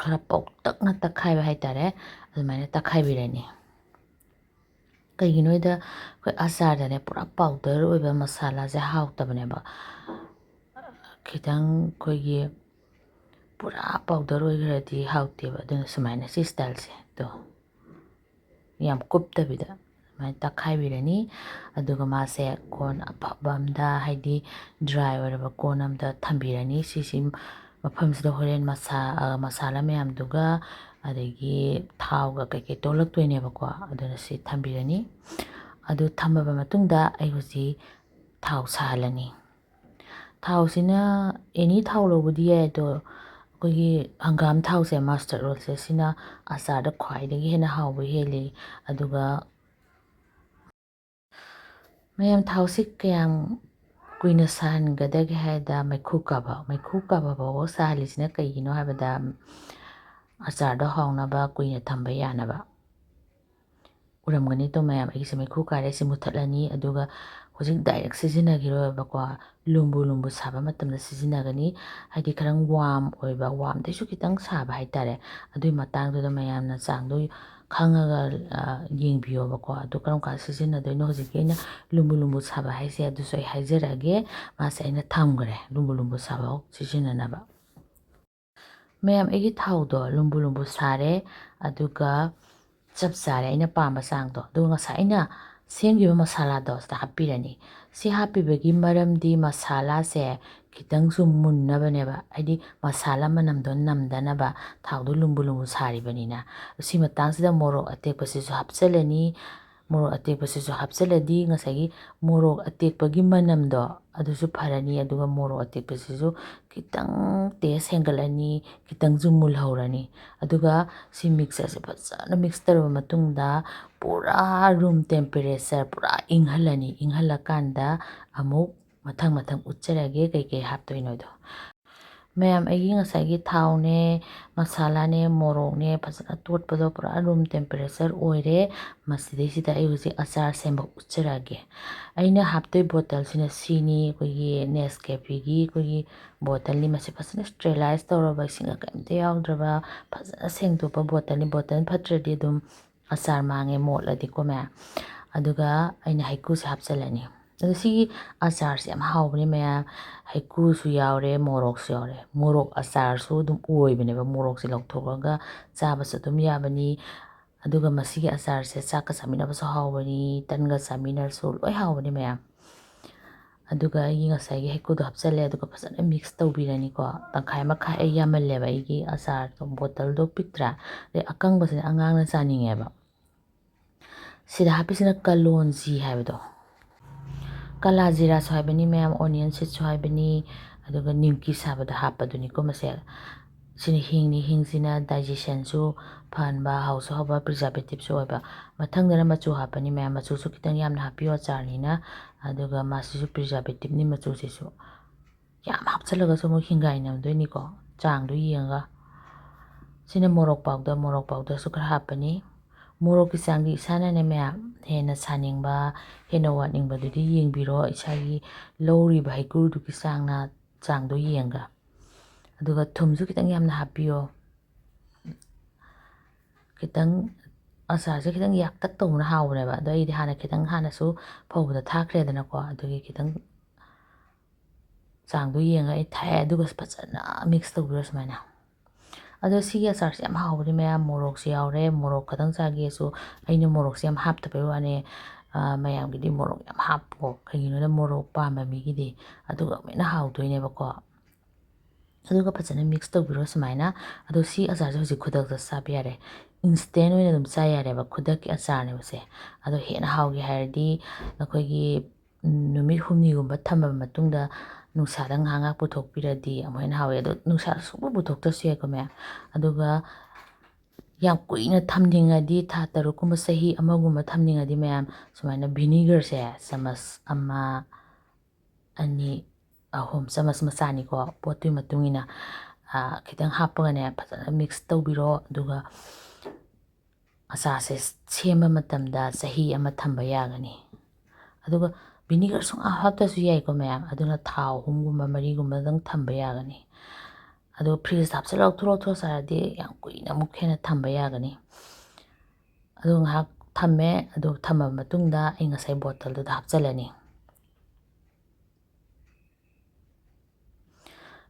ꯈꯔ ꯄꯧꯇꯛꯅ ꯇꯛꯈꯥꯏꯕ ꯍꯥꯏꯇꯥꯔꯦ, ꯑꯗꯨꯃꯥꯏꯅ ꯇꯛꯈꯥꯏꯕꯤꯔꯅꯤ꯫ ꯀꯩꯒꯤꯅꯣ ꯍꯥꯏꯗ ꯑꯩꯈꯣꯏ ꯑꯆꯥꯔꯗꯅꯦ ꯄꯨꯔꯥ ꯄꯥꯎꯗꯔ ꯑꯣꯏꯕ ꯃꯁꯥꯂꯥꯁꯦ ꯍꯥꯎꯇꯕꯅꯦꯕ꯫ ꯈꯤꯇꯪ ꯑꯩꯈꯣꯏꯒꯤ ꯄꯨꯔꯥ ꯄꯥꯎꯗꯔ ꯑꯣꯏꯈ꯭ꯔꯗꯤ ꯍꯥꯎꯇꯦꯕ꯫ ꯑꯗꯨꯅ ꯁꯨꯃꯥꯏꯅ ꯁꯤ ꯁ꯭ꯇꯥꯏꯜꯁꯦ ꯑꯗꯣ ꯌꯥꯝ ꯀꯨꯞꯇꯕꯤꯗ ꯁꯨꯃꯥꯏꯅ ꯇꯛꯈꯥꯏꯕꯤꯔꯅꯤ꯫ ꯑꯗꯨꯒ ꯃꯥꯁꯦ ꯀꯣꯟ ꯑꯐꯕ ꯑꯝꯗ, ꯍꯥꯏꯗꯤ ꯗ꯭ꯔꯥꯏ ꯑꯣꯏꯔꯕ ꯀꯣꯟ ꯑꯝꯗ ꯊꯝꯕꯤꯔꯅꯤ꯫ ꯁꯤꯁꯤ ꯃꯐꯝꯁꯤꯗ ꯍꯣꯔꯦꯟ ꯃꯁꯥ-, ꯑ, ꯃꯁꯥꯂꯥ ꯃꯌꯥꯝꯗꯨꯒ ꯑꯗꯒꯤ ꯊꯥꯎꯒ ꯀꯩꯀꯩ ꯇꯣꯜꯂꯛꯇꯣꯏꯅꯦꯕꯀꯣ꯫ ꯑꯗꯨꯅ ꯁꯤ ꯊꯝꯕꯤꯔꯅꯤ꯫ ꯑꯗꯨ ꯊꯝꯃꯕ ꯃꯇꯨꯡꯗ ꯑꯩ ꯍꯧꯖꯤꯛ ꯊꯥꯎ ꯁꯥꯍꯜꯂꯅꯤ꯫ ꯊꯥꯎꯁꯤꯅ ꯑꯦꯅꯤ ꯊꯥꯎ ꯂꯧꯕꯗꯤ ꯌꯥꯏ, ꯑꯗꯣ ꯑꯩꯈꯣꯏꯒꯤ ꯍꯪꯒꯥꯝ ꯊꯥꯎꯁꯦ, ꯃꯁꯇꯔꯗ ꯑꯣꯏꯜꯁꯦ, ꯁꯤꯅ ꯑꯆꯥꯔꯗ ꯈ꯭ꯋꯥꯏꯗꯒꯤ ꯍꯦꯟꯅ ꯍꯥꯎꯕ ꯍꯦꯜꯂꯤ꯫ ꯑꯗꯨꯒ ꯃꯌꯥꯝ, ꯊꯥꯎꯁꯤ ꯀꯌꯥꯝ ꯀꯨꯏꯅ ꯁꯥꯍꯟꯒꯗꯒꯦ ꯍꯥꯏꯗ ꯃꯩꯈꯨ ꯀꯥꯕ, ꯃꯩꯈꯨ ꯀꯥꯕ ꯐꯥꯎꯕ ꯁꯥꯍꯜꯂꯤꯁꯤꯅ ꯀꯩꯒꯤꯅꯣ ꯍꯥꯏꯕꯗ ꯑꯆꯥꯔꯗꯣ ꯍꯥꯎꯅꯕ, ꯀꯨꯏꯅ ꯊꯝꯕ ꯌꯥꯅꯕ꯫ ꯎꯔꯝꯒꯅꯤꯗꯣ ꯃꯌꯥꯝ, ꯑꯩꯒꯤꯁꯦ ꯃꯩꯈꯨ ꯀꯥꯔꯦ, ꯁꯤ ꯃꯨꯊꯠꯂꯅꯤ꯫ ꯑꯗꯨꯒ ꯍꯧꯖꯤꯛ ꯗꯥꯏꯔꯦꯛ ꯁꯤꯖꯤꯟꯅꯈꯤꯔꯣꯏꯕꯀꯣ, ꯂꯨꯝꯕꯨ ꯂꯨꯝꯕꯨ ꯁꯥꯕ ꯃꯇꯝꯗ ꯁꯤꯖꯤꯟꯅꯒꯅꯤ꯫ ꯍꯥꯏꯗꯤ ꯈꯔꯪ ꯋꯥꯔꯝ ꯑꯣꯏꯕ, ꯋꯥꯔꯝꯗꯩꯁꯨ ꯈꯤꯇꯪ ꯁꯥꯕ ꯍꯥꯏꯇꯥꯔꯦ꯫ ꯑꯗꯨꯒꯤ ꯃꯇꯥꯡꯗꯨꯗ ꯃꯌꯥꯝꯅ ꯆꯥꯡꯗꯣ ꯈꯪꯉꯒ, ꯑ, ꯌꯦꯡꯕꯤꯌꯣꯕꯀꯣ꯫ ꯑꯗꯨ ꯀꯔꯝ ꯀꯥꯟꯗ ꯁꯤꯖꯤꯟꯅꯗꯣꯏꯅꯣ? ꯍꯧꯖꯤꯛꯀꯤ ꯑꯩꯅ ꯂꯨꯝꯕꯨ ꯂꯨꯝꯕꯨ ꯁꯥꯕ ꯍꯥꯏꯁꯦ ꯑꯗꯨꯁꯨ ꯑꯩ ꯍꯥꯏꯖꯔꯛꯑꯒꯦ꯫ ꯃꯥꯁꯦ ꯑꯩꯅ ꯊꯝꯈ꯭ꯔꯦ ꯂꯨꯝꯕꯨ ꯂꯨꯝꯕꯨ ꯁꯥꯕ ꯁꯤꯖꯤꯟꯅꯅꯕ꯫ ꯃꯌꯥꯝ, ꯑꯩꯒꯤ ꯊꯥꯎꯗꯣ ꯂꯨꯝꯕꯨ ꯂꯨꯝꯕꯨ ꯁꯥꯔꯦ, ꯑꯗꯨꯒ ꯆꯞ ꯆꯥꯔꯦ ꯑꯩꯅ ꯄꯥꯝꯕ ꯆꯥꯡꯗꯣ꯫ ꯑꯗꯨꯒ ꯉꯁꯥꯏ ꯑꯩꯅ ꯁꯦꯝꯈꯤꯕ ꯃꯁꯥꯂꯥꯗꯣ ꯁꯤꯗ ꯍꯥꯞꯄꯤꯔꯅꯤ꯫ ꯁꯤ ꯍꯥꯞꯄꯤꯕꯒꯤ ꯃꯔꯝꯗꯤ ꯃꯁꯥꯂꯥꯁꯦ ꯈꯤꯇꯪꯁꯨ ꯃꯨꯟꯅꯕꯅꯦꯕ, ꯍꯥꯏꯗꯤ ꯃꯁꯥꯂꯥ ꯃꯅꯝꯗꯣ ꯅꯝꯗꯅꯕ, ꯊꯥꯎꯗꯣ ꯂꯨꯝꯕꯨ ꯂꯨꯝꯕꯨ ꯁꯥꯔꯤꯕꯅꯤꯅ꯫ ꯁꯤ ꯃꯇꯥꯡꯁꯤꯗ ꯃꯣꯔꯣꯛ ꯑꯇꯦꯛꯄꯁꯤꯁꯨ ꯍꯥꯞꯆꯤꯜꯂꯅꯤ꯫ ꯃꯣꯔꯣꯛ ꯑꯇꯦꯛꯄꯁꯤꯁꯨ ꯍꯥꯞꯆꯤꯜꯂꯗꯤ ꯉꯁꯥꯏꯒꯤ ꯃꯣꯔꯣꯛ ꯑꯇꯦꯛꯄꯒꯤ ꯃꯅꯝꯗꯣ ꯑꯗꯨꯁꯨ ꯐꯔꯅꯤ, ꯑꯗꯨꯒ ꯃꯣꯔꯣꯛ ꯑꯇꯦꯛꯄꯁꯤꯁꯨ ꯈꯤꯇꯪ ꯇꯦꯁ ꯍꯦꯟꯒꯠꯂꯅꯤ, ꯈꯤꯇꯪꯁꯨ ꯃꯨꯜꯍꯧꯔꯅꯤ꯫ ꯑꯗꯨꯒ ꯁꯤ ꯃꯤꯛꯆꯔꯁꯦ ꯐꯖꯅ ꯃꯤꯛꯁ ꯇꯧꯔꯕ ꯃꯇꯨꯡꯗ ꯄꯨꯔꯥ ꯔꯨꯝ ꯇꯦꯝꯄꯔꯦꯆꯔ ꯄꯨꯔꯥ ꯏꯪꯍꯜꯂꯅꯤ꯫ ꯏꯪꯍꯜꯂꯀꯥꯟꯗ ꯑꯃꯨꯛ ꯃꯊꯪ ꯃꯊꯪ ꯎꯠꯆꯔꯒꯦ ꯀꯩꯀꯩ ꯍꯥꯞꯇꯣꯏꯅꯣꯗꯣ꯫ ꯃꯌꯥꯝ, ꯑꯩꯒꯤ ꯉꯁꯥꯏꯒꯤ ꯊꯥꯎꯅꯦ, ꯃꯁꯥꯂꯥꯅꯦ, ꯃꯣꯔꯣꯛꯅꯦ ꯐꯖꯅ ꯇꯣꯠꯄꯗꯣ ꯄꯨꯔꯥ room temperature ꯑꯣꯏꯔꯦ꯫ ꯃꯁꯤꯗꯩꯁꯤꯗ ꯑꯩ ꯍꯧꯖꯤꯛ ꯑꯆꯥꯔ ꯁꯦꯝꯕ ꯎꯠꯆꯔꯛꯑꯒꯦ꯫ ꯑꯩꯅ ꯍꯥꯞꯇꯣꯏ ꯕꯣꯇꯜꯁꯤꯅ ꯁꯤꯅꯤ, ꯑꯩꯈꯣꯏꯒꯤ Nescafe-ꯒꯤ ꯑꯩꯈꯣꯏꯒꯤ ꯕꯣꯇꯜꯅꯤ꯫ ꯃꯁꯤ ꯐꯖꯅ sterilize ꯇꯧꯔꯕ, ꯏꯁꯤꯡꯒ ꯀꯔꯤꯝꯇ ꯌꯥꯎꯗ꯭ꯔꯕ, ꯐꯖꯅ ꯁꯦꯡꯗꯣꯛꯄ ꯕꯣꯇꯜꯅꯤ꯫ ꯕꯣꯇꯜ ꯐꯠꯇ꯭ꯔꯗꯤ ꯑꯗꯨꯝ ꯑꯆꯥꯔ ꯃꯥꯡꯉꯦ, ꯃꯣꯠꯂꯗꯤꯀꯣ ꯃꯌꯥꯝ꯫ ꯑꯗꯨꯒ ꯑꯩꯅ ꯍꯩꯀ꯭ꯔꯨꯁꯦ ꯍꯥꯞꯆꯤꯜꯂꯅꯤ꯫ ꯑꯗꯣ ꯁꯤꯒꯤ ꯑꯆꯥꯔꯁꯦ ꯌꯥꯝ ꯍꯥꯎꯕꯅꯦ ꯃꯌꯥꯝ꯫ ꯍꯩꯀ꯭ꯔꯨꯁꯨ ꯌꯥꯎꯔꯦ, ꯃꯣꯔꯣꯛꯁꯨ ꯌꯥꯎꯔꯦ꯫ ꯃꯣꯔꯣꯛ ꯑꯆꯥꯔꯁꯨ ꯑꯗꯨꯝ ꯑꯣꯏꯕꯅꯦꯕ, ꯃꯣꯔꯣꯛꯁꯦ ꯂꯧꯊꯣꯛꯑꯒ ꯆꯥꯕꯁꯨ ꯑꯗꯨꯝ ꯌꯥꯕꯅꯤ꯫ ꯑꯗꯨꯒ ꯃꯁꯤꯒꯤ ꯑꯆꯥꯔꯁꯦ ꯆꯥꯛꯀ ꯆꯥꯃꯤꯟꯅꯕꯁꯨ ꯍꯥꯎꯕꯅꯤ, ꯇꯟꯒ ꯆꯥꯃꯤꯟꯅꯔꯁꯨ ꯂꯣꯏ ꯍꯥꯎꯕꯅꯦ ꯃꯌꯥꯝ꯫ ꯑꯗꯨꯒ ꯑꯩꯒꯤ ꯉꯁꯥꯏꯒꯤ ꯍꯩꯀ꯭ꯔꯨꯗꯣ ꯍꯥꯞꯆꯜꯂꯦ, ꯑꯗꯨꯒ ꯐꯖꯅ mix ꯇꯧꯕꯤꯔꯅꯤꯀꯣ꯫ ꯇꯪꯈꯥꯏ ꯃꯈꯥꯏ ꯑꯩ ꯌꯥꯝꯃꯜꯂꯦꯕ, ꯑꯩꯒꯤ ꯑꯆꯥꯔꯗꯣ, ꯕꯣꯇꯜꯗꯣ ꯄꯤꯛꯇ꯭ꯔꯥ? ꯑꯗꯩ ꯑꯀꯪꯕꯁꯤꯅ ꯑꯉꯥꯡꯅ ꯆꯥꯅꯤꯡꯉꯦꯕ꯫ ꯁꯤꯗ ꯍꯥꯞꯄꯤꯁꯤꯅ ꯀꯂꯣꯟꯖꯤ ꯍꯥꯏꯕꯗꯣ, ꯀꯂꯥ ꯖꯤꯔꯥꯁꯨ ꯍꯥꯏꯕꯅꯤ ꯃꯌꯥꯝ, onion seedꯁꯨ ꯍꯥꯏꯕꯅꯤ, ꯑꯗꯨꯒ ꯅꯤꯝꯀꯤ ꯁꯥꯕꯗ ꯍꯥꯞꯄꯗꯨꯅꯤꯀꯣ ꯃꯁꯦ꯫ ꯁꯤꯅ ꯍꯤꯡꯅꯤ, ꯍꯤꯡꯁꯤꯅ digestionꯁꯨ ꯐꯍꯟꯕ, ꯍꯥꯎꯁꯨ ꯍꯥꯎꯕ, preservativeꯁꯨ ꯑꯣꯏꯕ꯫ ꯃꯊꯪꯗꯅ ꯃꯆꯨ ꯍꯥꯞꯄꯅꯤ ꯃꯌꯥꯝ, ꯃꯆꯨꯁꯨ ꯈꯤꯇꯪ ꯌꯥꯝꯅ ꯍꯥꯞꯄꯤꯌꯣ ꯑꯆꯥꯔꯅꯤꯅ꯫ ꯑꯗꯨꯒ ꯃꯥꯁꯤꯁꯨ preservativeꯅꯤ ꯃꯆꯨꯁꯤꯁꯨ꯫ ꯌꯥꯝ ꯍꯥꯞꯆꯜꯂꯒꯁꯨ ꯑꯃꯨꯛ ꯍꯤꯡꯒꯥꯏꯅꯗꯣꯏꯅꯤꯀꯣ, ꯆꯥꯡꯗꯣ ꯌꯦꯡꯉꯒ꯫ ꯁꯤꯅ ꯃꯣꯔꯣꯛ powder, ꯃꯣꯔꯣꯛ powderꯁꯨ ꯈꯔ ꯍꯥꯞꯄꯅꯤ꯫ ꯃꯣꯔꯣꯛꯀꯤ ꯆꯥꯡꯗꯤ ꯏꯁꯥꯅꯅꯦ ꯃꯌꯥꯝ, ꯍꯦꯟꯅ ꯁꯥꯅꯤꯡꯕ, ꯍꯦꯟꯅ ꯋꯥꯠꯅꯤꯡꯕꯗꯨꯗꯤ ꯌꯦꯡꯕꯤꯔꯣ, ꯏꯁꯥꯒꯤ ꯂꯧꯔꯤꯕ ꯍꯩꯀ꯭ꯔꯨꯗꯨꯒꯤ ꯆꯥꯡꯅ, ꯆꯥꯡꯗꯣ ꯌꯦꯡꯉꯒ꯫ ꯑꯗꯨꯒ ꯊꯨꯝꯁꯨ ꯈꯤꯇꯪ ꯌꯥꯝꯅ ꯍꯥꯞꯄꯤꯌꯣ꯫ ꯈꯤꯇꯪ, ꯑꯆꯥꯔꯁꯦ ꯈꯤꯇꯪ ꯌꯥꯛꯇꯛ ꯇꯧꯕꯅ ꯍꯥꯎꯕꯅꯦꯕ꯫ ꯑꯗꯣ ꯑꯩꯗꯤ ꯍꯥꯟꯅ ꯈꯤꯇꯪ ꯍꯥꯟꯅꯁꯨ ꯐꯧꯕꯗ ꯊꯥꯈ꯭ꯔꯦꯗꯅꯀꯣ, ꯑꯗꯨꯒꯤ ꯈꯤꯇꯪ ꯆꯥꯡꯗꯣ ꯌꯦꯡꯉꯒ ꯑꯩ ꯊꯥꯛꯑꯦ꯫ ꯑꯗꯨꯒ ꯐꯖꯅ mix ꯇꯧꯕꯤꯔꯣ ꯁꯨꯃꯥꯏꯅ꯫ ꯑꯗꯣ ꯁꯤꯒꯤ ꯑꯆꯥꯔꯁꯦ ꯌꯥꯝ ꯍꯥꯎꯕꯅꯤ ꯃꯌꯥꯝ, ꯃꯣꯔꯣꯛꯁꯨ ꯌꯥꯎꯔꯦ꯫ ꯃꯣꯔꯣꯛ ꯈꯛꯇꯪ ꯆꯥꯒꯦꯁꯨ ꯑꯩꯅ ꯃꯣꯔꯣꯛꯁꯦ ꯌꯥꯝ ꯍꯥꯞꯇꯕꯩ ꯋꯥꯅꯦ꯫ ꯑ, ꯃꯌꯥꯝꯒꯤꯗꯤ ꯃꯣꯔꯣꯛ ꯌꯥꯝ ꯍꯥꯞꯄꯣ, ꯀꯩꯒꯤꯅꯣꯗ ꯃꯣꯔꯣꯛ ꯄꯥꯝꯕ ꯃꯤꯒꯤꯗꯤ ꯑꯗꯨꯒ ꯑꯃꯨꯛ ꯍꯦꯟꯅ ꯍꯥꯎꯗꯣꯏꯅꯦꯕꯀꯣ꯫ ꯑꯗꯨꯒ ꯐꯖꯅ mix ꯇꯧꯕꯤꯔꯣ ꯁꯨꯃꯥꯏꯅ꯫ ꯑꯗꯣ ꯁꯤ ꯑꯆꯥꯔꯁꯦ ꯍꯧꯖꯤꯛ ꯈꯨꯗꯛꯇ ꯆꯥꯕ ꯌꯥꯔꯦ, instant ꯑꯣꯏꯅ ꯑꯗꯨꯝ ꯆꯥ ꯌꯥꯔꯦꯕ, ꯈꯨꯗꯛꯀꯤ ꯑꯆꯥꯔꯅꯦꯕ ꯁꯦ꯫ ꯑꯗꯣ ꯍꯦꯟꯅ ꯍꯥꯎꯒꯦ ꯍꯥꯏꯔꯗꯤ ꯑꯩꯈꯣꯏꯒꯤ, ꯎꯝ, ꯅꯨꯃꯤꯠ ꯍꯨꯝꯅꯤꯒꯨꯝꯕ ꯊꯝꯃꯕ ꯃꯇꯨꯡꯗ ꯅꯨꯡꯁꯥꯗ ꯉꯥꯏꯍꯥꯛ ꯉꯥꯏꯍꯥꯛ ꯄꯨꯊꯣꯛꯄꯤꯔꯗꯤ ꯑꯃꯨꯛ ꯍꯦꯟꯅ ꯍꯥꯎꯋꯦ꯫ ꯑꯗꯣ ꯅꯨꯡꯁꯥꯗ ꯁꯨꯡꯄꯨ ꯄꯨꯊꯣꯛꯇ꯭ꯔꯁꯨ ꯌꯥꯏꯀꯣ ꯃꯌꯥꯝ꯫ ꯑꯗꯨꯒ ꯌꯥꯝ ꯀꯨꯏꯅ ꯊꯝꯅꯤꯡꯉꯗꯤ, ꯊꯥ ꯇꯔꯨꯛꯀꯨꯝꯕ, ꯆꯍꯤ ꯑꯃꯒꯨꯝꯕ ꯊꯝꯅꯤꯡꯉꯗꯤ ꯃꯌꯥꯝ, ꯁꯨꯃꯥꯏꯅ vinegarꯁꯦ ꯆꯥꯃꯁ ꯑꯃ, ꯑꯅꯤ, ꯑꯍꯨꯝ ꯆꯥꯃꯁ ꯃꯆꯥꯅꯤꯀꯣ, ꯄꯣꯠꯇꯨꯒꯤ ꯃꯇꯨꯡ ꯏꯟꯅ, ꯑ, ꯈꯤꯇꯪ ꯍꯥꯞꯄꯒꯅꯦ, ꯐꯖꯅ mix ꯇꯧꯕꯤꯔꯣ꯫ ꯑꯗꯨꯒ ꯑꯆꯥꯔꯁꯦ ꯁꯦꯝꯕ ꯃꯇꯝꯗ ꯆꯍꯤ ꯑꯃ ꯊꯝꯕ ꯌꯥꯒꯅꯤ꯫ ꯑꯗꯨꯒ vinegar ꯁꯨꯡꯍꯥꯞ ꯍꯥꯞꯇ꯭ꯔꯁꯨ ꯌꯥꯏꯀꯣ ꯃꯌꯥꯝ, ꯑꯗꯨꯅ ꯊꯥꯎ ꯑꯍꯨꯝꯒꯨꯝꯕ ꯃꯔꯤꯒꯨꯝꯕꯗꯪ ꯊꯝꯕ ꯌꯥꯒꯅꯤ꯫ ꯑꯗꯨꯒ fridgeꯇ ꯍꯥꯞꯆꯤꯜꯂ ꯂꯧꯊꯣꯛ ꯂꯧꯊꯣꯛ ꯆꯥꯔꯗꯤ ꯌꯥꯝ ꯀꯨꯏꯅ ꯑꯃꯨꯛ ꯍꯦꯟꯅ ꯊꯝꯕ ꯌꯥꯒꯅꯤ꯫ ꯑꯗꯨ ꯉꯥꯏꯍꯥꯛ ꯊꯝꯃꯦ꯫ ꯑꯗꯨ ꯊꯝꯃꯕ ꯃꯇꯨꯡꯗ ꯑꯩ ꯉꯁꯥꯏ ꯕꯣꯇꯜꯗꯨꯗ ꯍꯥꯞꯆꯤꯜꯂꯅꯤ꯫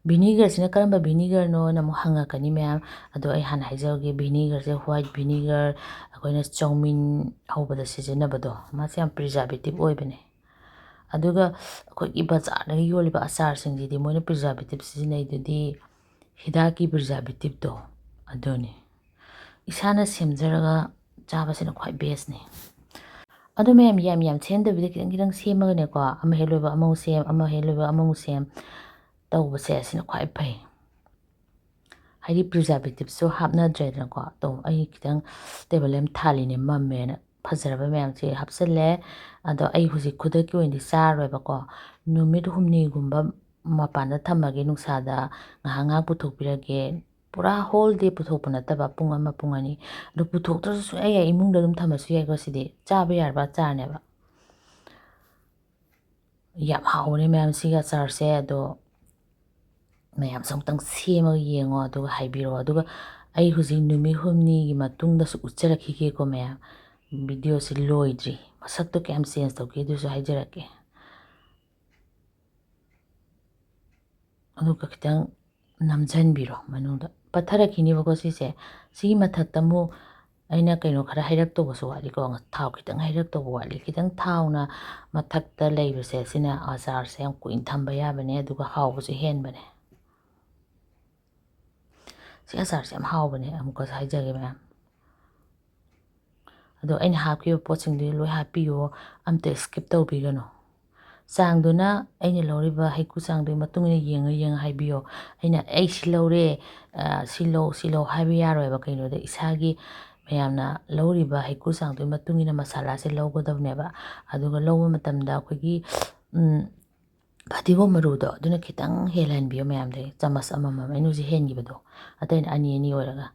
Vinegarꯁꯤꯅ ꯀꯔꯝꯕ vinegarꯅꯣꯅ ꯑꯃꯨꯛ ꯍꯪꯉꯛꯀꯅꯤ ꯃꯌꯥꯝ꯫ ꯑꯗꯣ ꯑꯩ ꯍꯥꯟꯅ ꯍꯥꯏꯖꯍꯧꯒꯦ, vinegarꯁꯦ white vinegar, ꯑꯩꯈꯣꯏꯅ ꯆꯧꯃꯤꯟ ꯍꯧꯕꯗ ꯁꯤꯖꯤꯟꯅꯕꯗꯣ, ꯃꯥꯁꯦ ꯌꯥꯝ preservative ꯑꯣꯏꯕꯅꯦ꯫ ꯑꯗꯨꯒ ꯑꯩꯈꯣꯏꯒꯤ ꯕꯖꯥꯔꯗꯒ ꯌꯣꯜꯂꯤꯕ ꯑꯆꯥꯔꯁꯤꯡꯁꯤꯗꯤ ꯃꯣꯏꯅ preservative ꯁꯤꯖꯤꯟꯅꯩꯗꯨꯗꯤ, ꯍꯤꯗꯥꯛꯀꯤ preservativeꯇꯣ ꯑꯗꯨꯅꯤ꯫ ꯏꯁꯥꯅ ꯁꯦꯝꯖꯔꯒ ꯆꯥꯕꯁꯤꯅ ꯈ꯭ꯋꯥꯏ bestꯅꯤ꯫ ꯑꯗꯣ ꯃꯌꯥꯝ ꯌꯥꯝ ꯌꯥꯝ ꯁꯦꯝꯗꯕꯤꯗ ꯈꯤꯇꯪ ꯈꯤꯇꯪ ꯁꯦꯝꯃꯒꯅꯦꯀꯣ, ꯑꯃ ꯍꯦꯛ ꯂꯣꯏꯕ ꯑꯃꯃꯨꯛ ꯁꯦꯝ, ꯑꯃ ꯍꯦꯛ ꯂꯣꯏꯕ ꯑꯃꯃꯨꯛ ꯁꯦꯝ ꯇꯧꯕꯁꯦ ꯑꯁꯤꯅ ꯈ꯭ꯋꯥꯏ ꯐꯩ꯫ ꯍꯥꯏꯗꯤ preservativeꯁꯨ ꯍꯥꯞꯅꯗ꯭ꯔꯦꯗꯅꯀꯣ꯫ ꯑꯗꯣ ꯑꯩ ꯈꯤꯇꯪ table lamp ꯊꯥꯜꯂꯤꯅꯦ, ꯃꯝꯃꯦꯅ꯫ ꯐꯖꯔꯕ ꯃꯌꯥꯝꯁꯦ ꯍꯥꯞꯆꯤꯜꯂꯦ꯫ ꯑꯗꯣ ꯑꯩ ꯍꯧꯖꯤꯛ ꯈꯨꯗꯛꯀꯤ ꯑꯣꯏꯅꯗꯤ ꯆꯥꯔꯣꯏꯕꯀꯣ꯫ ꯅꯨꯃꯤꯠ ꯍꯨꯝꯅꯤꯒꯨꯝꯕ ꯃꯄꯥꯟꯗ ꯊꯝꯃꯒꯦ, ꯅꯨꯡꯁꯥꯗ ꯉꯥꯏꯍꯥꯛ ꯉꯥꯏꯍꯥꯛ ꯄꯨꯊꯣꯛꯄꯤꯔꯒꯦ꯫ ꯄꯨꯔꯥ whole day ꯄꯨꯊꯣꯛꯄ ꯅꯠꯇꯕ, ꯄꯨꯡ ꯑꯃ, ꯄꯨꯡ ꯑꯅꯤ꯫ ꯑꯗꯨ ꯄꯨꯊꯣꯛꯇ꯭ꯔꯁꯨ ꯁꯨꯡꯌꯥ ꯌꯥꯏ, ꯏꯃꯨꯡꯗ ꯑꯗꯨꯝ ꯊꯝꯃꯁꯨ ꯌꯥꯏꯀꯣ꯫ ꯁꯤꯗꯤ ꯆꯥꯕ ꯌꯥꯔꯕ ꯑꯆꯥꯔꯅꯦꯕ꯫ ꯌꯥꯝ ꯍꯥꯎꯕꯅꯦ ꯃꯌꯥꯝ ꯁꯤꯒꯤ ꯑꯆꯥꯔꯁꯦ꯫ ꯑꯗꯣ ꯃꯌꯥꯝꯁꯨ ꯑꯃꯨꯛꯇꯪ ꯁꯦꯝꯃꯒ ꯌꯦꯡꯉꯣ, ꯑꯗꯨꯒ ꯍꯥꯏꯕꯤꯔꯛꯑꯣ꯫ ꯑꯗꯨꯒ ꯑꯩ ꯍꯧꯖꯤꯛ ꯅꯨꯃꯤꯠ ꯍꯨꯝꯅꯤꯒꯤ ꯃꯇꯨꯡꯗꯁꯨ ꯎꯠꯆꯔꯛꯈꯤꯒꯦꯀꯣ ꯃꯌꯥꯝ꯫ Videoꯁꯤ ꯂꯣꯏꯗ꯭ꯔꯤ꯫ ꯃꯁꯛꯇꯣ ꯀꯌꯥꯝ change ꯇꯧꯒꯦ ꯑꯗꯨꯁꯨ ꯍꯥꯏꯖꯔꯛꯀꯦ꯫ ꯑꯗꯨꯒ ꯈꯤꯇꯪ ꯅꯝꯖꯟꯕꯤꯔꯣ ꯃꯅꯨꯡꯗ꯫ ꯄꯠꯊꯔꯛꯈꯤꯅꯦꯕꯀꯣ ꯁꯤꯁꯦ꯫ ꯁꯤꯒꯤ ꯃꯊꯛꯇ ꯑꯃꯨꯛ ꯑꯩꯅ ꯀꯩꯅꯣ ꯈꯔ ꯍꯩꯔꯛꯇꯧꯕꯁꯨ ꯋꯥꯠꯂꯤꯀꯣ, ꯊꯥꯎ ꯈꯤꯇꯪ ꯍꯩꯔꯛꯇꯧꯕ ꯋꯥꯠꯂꯤ꯫ ꯈꯤꯇꯪ ꯊꯥꯎꯅ ꯃꯊꯛꯇ ꯂꯩꯕꯁꯦ, ꯁꯤꯅ ꯑꯆꯥꯔꯁꯦ ꯌꯥꯝ ꯀꯨꯏꯅ ꯊꯝꯕ ꯌꯥꯕꯅꯦ, ꯑꯗꯨꯒ ꯍꯥꯎꯕꯁꯨ ꯍꯦꯟꯕꯅꯦ꯫ ꯁꯤ ꯑꯆꯥꯔꯁꯦ ꯌꯥꯝ ꯍꯥꯎꯕꯅꯦ, ꯑꯃꯨꯛꯀꯁꯨ ꯍꯥꯏꯖꯒꯦ ꯃꯌꯥꯝ꯫ ꯑꯗꯣ ꯑꯩꯅ ꯍꯥꯞꯈꯤꯕ ꯄꯣꯠꯁꯤꯡꯗꯨꯗꯤ ꯂꯣꯏ ꯍꯥꯞꯄꯤꯌꯣ, ꯑꯝꯇ skip ꯇꯧꯕꯤꯒꯅꯨ꯫ ꯆꯥꯡꯗꯨꯅ, ꯑꯩꯅ ꯂꯧꯔꯤꯕ ꯍꯩꯀ꯭ꯔꯨ ꯆꯥꯡꯗꯨꯒꯤ ꯃꯇꯨꯡ ꯏꯟꯅ ꯌꯦꯡꯉ ꯌꯦꯡꯉ ꯍꯥꯏꯕꯤꯌꯣ꯫ ꯑꯩꯅ "ꯑꯩ ꯁꯤ ꯂꯧꯔꯦ, ꯑ, ꯁꯤ ꯂꯧ, ꯁꯤ ꯂꯧ" ꯍꯥꯏꯕ ꯌꯥꯔꯣꯏꯕ꯫ ꯀꯩꯅꯣꯗ ꯏꯁꯥꯒꯤ ꯃꯌꯥꯝꯅ ꯂꯧꯔꯤꯕ ꯍꯩꯀ꯭ꯔꯨ ꯆꯥꯡꯗꯨꯒꯤ ꯃꯇꯨꯡ ꯏꯟꯅ ꯃꯁꯥꯂꯥꯁꯦ ꯂꯧꯒꯗꯕꯅꯦꯕ꯫ ꯑꯗꯨꯒ ꯂꯧꯕ ꯃꯇꯝꯗ ꯑꯩꯈꯣꯏꯒꯤ, ꯎꯝ, ꯐꯗꯤꯒꯣꯝ ꯃꯔꯨꯗꯣ ꯑꯗꯨꯅ ꯈꯤꯇꯪ ꯍꯦꯜꯍꯟꯕꯤꯌꯣ ꯃꯌꯥꯝꯗꯒꯤ, ꯆꯥꯃꯁ ꯑꯃꯃꯝ, ꯑꯩꯅ ꯍꯧꯖꯤꯛ ꯍꯦꯟꯈꯤꯕꯗꯣ, ꯑꯇꯩꯅ ꯑꯅꯤ ꯑꯅꯤ ꯑꯣꯏꯔꯒ꯫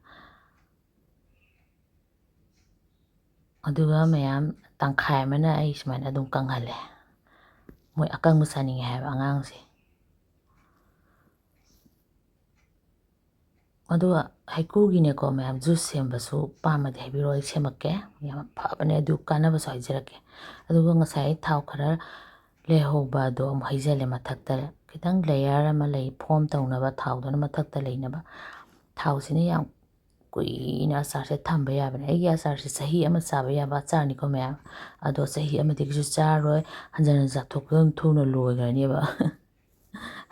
ꯑꯗꯨꯒ ꯃꯌꯥꯝ ꯇꯪꯈꯥꯏ ꯑꯃꯅ ꯑꯩ ꯁꯨꯃꯥꯏꯅ ꯑꯗꯨꯝ ꯀꯪꯍꯜꯂꯦ꯫ ꯃꯣꯏ ꯑꯀꯪꯕ ꯆꯥꯅꯤꯡꯉꯦ ꯍꯥꯏꯕ ꯑꯉꯥꯡꯁꯦ꯫ ꯑꯗꯨꯒ ꯍꯩꯀ꯭ꯔꯨꯒꯤꯅꯦꯀꯣ ꯃꯌꯥꯝ, ꯖꯨꯁ ꯁꯦꯝꯕꯁꯨ ꯄꯥꯝꯃꯗꯤ ꯍꯥꯏꯕꯤꯔꯛꯑꯣ, ꯑꯩ ꯁꯦꯝꯃꯛꯀꯦ꯫ ꯌꯥꯝ ꯐꯕꯅꯦ ꯑꯗꯨ, ꯀꯥꯟꯅꯕꯁꯨ ꯍꯥꯏꯖꯔꯛꯀꯦ꯫ ꯑꯗꯨꯒ ꯉꯁꯥꯏ ꯊꯥꯎ ꯈꯔ ꯂꯩꯍꯧꯕ ꯑꯗꯣ ꯑꯃꯨꯛ ꯍꯩꯖꯜꯂꯦ ꯃꯊꯛꯇ꯫ ꯈꯤꯇꯪ ꯂꯦꯌꯔ ꯑꯃ ꯂꯩ, ꯐꯣꯝ ꯇꯧꯅꯕ ꯊꯥꯎꯗꯨꯅ ꯃꯊꯛꯇ ꯂꯩꯅꯕ꯫ ꯊꯥꯎꯁꯤꯅ ꯌꯥꯝ ꯀꯨꯏꯅ ꯑꯆꯥꯔꯁꯦ ꯊꯝꯕ ꯌꯥꯕꯅꯦ꯫ ꯑꯩꯒꯤ ꯑꯆꯥꯔꯁꯦ ꯆꯍꯤ ꯑꯃ ꯆꯥꯕ ꯌꯥꯕ ꯑꯆꯥꯔꯅꯤꯀꯣ ꯃꯌꯥꯝ꯫ ꯑꯗꯣ ꯆꯍꯤ ꯑꯃꯗꯤ ꯀꯩꯁꯨ ꯆꯥꯔꯣꯏ, ꯍꯟꯖꯟ ꯍꯟꯖꯟ ꯆꯥꯊꯣꯛꯄꯗ ꯑꯗꯨꯝ ꯊꯨꯅ ꯂꯣꯏꯈ꯭ꯔꯅꯦꯕ꯫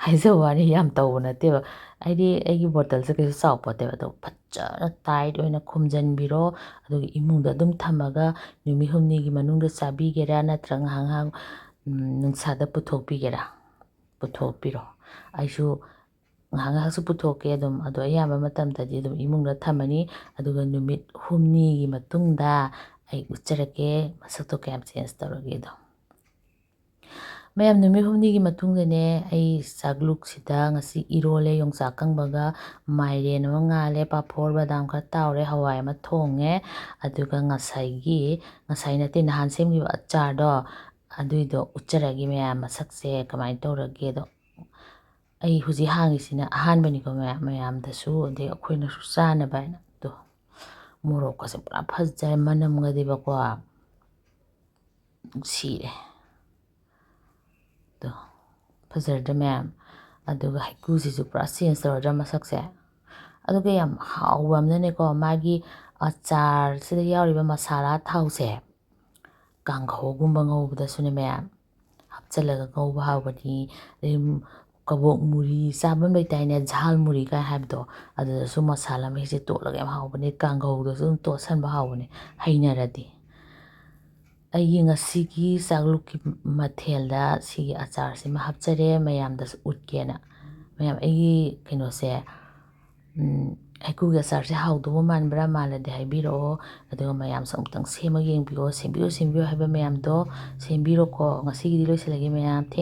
ꯍꯥꯏꯖꯕ ꯋꯥꯅꯤ, ꯌꯥꯝ ꯇꯧꯕ ꯅꯠꯇꯦꯕ꯫ ꯍꯥꯏꯗꯤ ꯑꯩꯒꯤ ꯕꯣꯇꯜꯁꯦ ꯀꯩꯁꯨ ꯆꯥꯎꯄꯣꯠꯇꯦꯕ꯫ ꯑꯗꯣ ꯐꯖꯅ ꯇꯥꯏꯠ ꯑꯣꯏꯅ ꯈꯨꯝꯖꯤꯟꯕꯤꯔꯣ꯫ ꯑꯗꯨꯒ ꯏꯃꯨꯡꯗ ꯑꯗꯨꯝ ꯊꯝꯃꯒ ꯅꯨꯃꯤꯠ ꯍꯨꯝꯅꯤꯒꯤ ꯃꯅꯨꯡꯗ ꯆꯥꯕꯤꯒꯦꯔꯥ, ꯅꯠꯇ꯭ꯔꯒ ꯉꯥꯏꯍꯥꯛ ꯉꯥꯏꯍꯥꯛ, ꯎꯝ, ꯅꯨꯡꯁꯥꯗ ꯄꯨꯊꯣꯛꯄꯤꯒꯦꯔꯥ? ꯄꯨꯊꯣꯛꯄꯤꯔꯣ꯫ ꯑꯩꯁꯨ ꯉꯥꯏꯍꯥꯛ ꯉꯥꯏꯍꯥꯛꯁꯨ ꯄꯨꯊꯣꯛꯀꯦ ꯑꯗꯨꯝ, ꯑꯗꯣ ꯑꯌꯥꯝꯕ ꯃꯇꯝꯗꯗꯤ ꯑꯗꯨꯝ ꯏꯃꯨꯡꯗ ꯊꯝꯃꯅꯤ꯫ ꯑꯗꯨꯒ ꯅꯨꯃꯤꯠ ꯍꯨꯝꯅꯤꯒꯤ ꯃꯇꯨꯡꯗ ꯑꯩ ꯎꯠꯆꯔꯛꯀꯦ ꯃꯁꯛꯇꯣ ꯀꯌꯥꯝ ꯆꯦꯟꯖ ꯇꯧꯔꯒꯦꯗꯣ꯫ ꯃꯌꯥꯝ, ꯅꯨꯃꯤꯠ ꯍꯨꯝꯅꯤꯒꯤ ꯃꯇꯨꯡꯗꯅꯦ, ꯑꯩ ꯆꯥꯛꯂꯨꯛꯁꯤꯗ ꯉꯁꯤ ꯏꯔꯣꯜꯂꯦ, ꯌꯣꯡꯆꯥꯛ ꯑꯀꯪꯕꯒ ꯃꯥꯏꯔꯦꯟ ꯑꯃ ꯉꯥꯜꯂꯦ, ꯄꯥꯐꯣꯔ, ꯕꯗꯥꯝ ꯈꯔ ꯇꯥꯎꯔꯦ, ꯍꯋꯥꯏ ꯑꯃ ꯊꯣꯡꯉꯦ꯫ ꯑꯗꯨꯒ ꯉꯁꯥꯏꯒꯤ, ꯉꯁꯥꯏ ꯅꯠꯇꯦ, ꯅꯍꯥꯟ ꯁꯦꯝꯈꯤꯕ ꯑꯆꯥꯔꯗꯣ, ꯑꯗꯨꯏꯗꯣ ꯎꯠꯆꯔꯒꯦ ꯃꯌꯥꯝ, ꯃꯁꯛꯁꯦ ꯀꯃꯥꯏꯅ ꯇꯧꯔꯒꯦꯗꯣ꯫ ꯑꯩ ꯍꯧꯖꯤꯛ ꯍꯥꯡꯉꯤꯁꯤꯅ ꯑꯍꯥꯟꯕꯅꯤꯀꯣ ꯃꯌꯥꯝ, ꯃꯌꯥꯝꯗꯁꯨ, ꯑꯗꯩ ꯑꯩꯈꯣꯏꯅꯁꯨ ꯆꯥꯅꯕ ꯍꯥꯏꯅ꯫ ꯑꯗꯣ ꯃꯣꯔꯣꯛꯀꯁꯦ ꯄꯨꯔꯥ ꯐꯖꯔꯦ, ꯃꯅꯝꯒꯗꯤꯕꯀꯣ꯫ ꯁꯤꯔꯦ꯫ ꯑꯗꯣ ꯐꯖꯔꯗ꯭ꯔꯥ ꯃꯌꯥꯝ? ꯑꯗꯨꯒ ꯍꯩꯀ꯭ꯔꯨꯁꯤꯁꯨ ꯄꯨꯔꯥ ꯆꯦꯟꯖ ꯇꯧꯔꯗ꯭ꯔꯥ ꯃꯁꯛꯁꯦ? ꯑꯗꯨꯒ ꯌꯥꯝ ꯍꯥꯎꯕ ꯑꯃꯅꯅꯦꯀꯣ, ꯃꯥꯒꯤ ꯑꯆꯥꯔꯁꯤꯗ ꯌꯥꯎꯔꯤꯕ ꯃꯁꯥꯂꯥ ꯊꯥꯎꯁꯦ, ꯀꯥꯡꯍꯧꯒꯨꯝꯕ ꯉꯧꯕꯗꯁꯨꯅꯦ ꯃꯌꯥꯝ, ꯍꯥꯞꯆꯤꯜꯂꯒ ꯉꯧꯕ ꯍꯥꯎꯕꯅꯤ꯫ ꯑꯗꯩ ꯀꯕꯣꯛ ꯃꯨꯔꯤ ꯆꯥꯕꯝ ꯂꯩꯇꯥꯏꯅꯦ, ꯖꯍꯥꯜ ꯃꯨꯔꯤ ꯀꯥꯏ ꯍꯥꯏꯕꯗꯣ, ꯑꯗꯨꯗꯁꯨ ꯃꯁꯥꯂꯥ ꯃꯍꯤꯁꯦ ꯇꯣꯠꯂꯒ ꯌꯥꯝ ꯍꯥꯎꯕꯅꯦ꯫ ꯀꯥꯡꯍꯧꯗꯁꯨ ꯑꯗꯨꯝ ꯇꯣꯠꯁꯟꯕ ꯍꯥꯎꯕꯅꯦ, ꯍꯩꯅꯔꯗꯤ꯫ ꯑꯩꯒꯤ ꯉꯁꯤꯒꯤ ꯆꯥꯛꯂꯨꯛꯀꯤ ꯃꯊꯦꯜꯗ ꯁꯤꯒꯤ ꯑꯆꯥꯔꯁꯤꯃ ꯍꯥꯞꯆꯔꯦ, ꯃꯌꯥꯝꯗꯁꯨ ꯎꯠꯀꯦꯅ꯫ ꯃꯌꯥꯝ, ꯑꯩꯒꯤ ꯀꯩꯅꯣꯁꯦ, ꯎꯝ, ꯍꯩꯀ꯭ꯔꯨꯒꯤ ꯑꯆꯥꯔꯁꯦ ꯍꯥꯎꯗꯧꯕ ꯃꯥꯟꯕ꯭ꯔꯥ? ꯃꯥꯜꯂꯗꯤ ꯍꯥꯏꯕꯤꯔꯛꯑꯣ꯫ ꯑꯗꯨꯒ ꯃꯌꯥꯝꯁꯨ ꯑꯃꯨꯛꯇꯪ ꯁꯦꯝꯃꯒ ꯌꯦꯡꯕꯤꯌꯣ꯫ ꯁꯦꯝꯕꯤꯌꯨ, ꯁꯦꯝꯕꯤꯌꯨ ꯍꯥꯏꯕ ꯃꯌꯥꯝꯗꯣ ꯁꯦꯝꯕꯤꯔꯣꯀꯣ꯫ ꯉꯁꯤꯒꯤꯗꯤ ꯂꯣꯏꯁꯤꯜꯂꯒꯦ ꯃꯌꯥꯝ꯫ Thank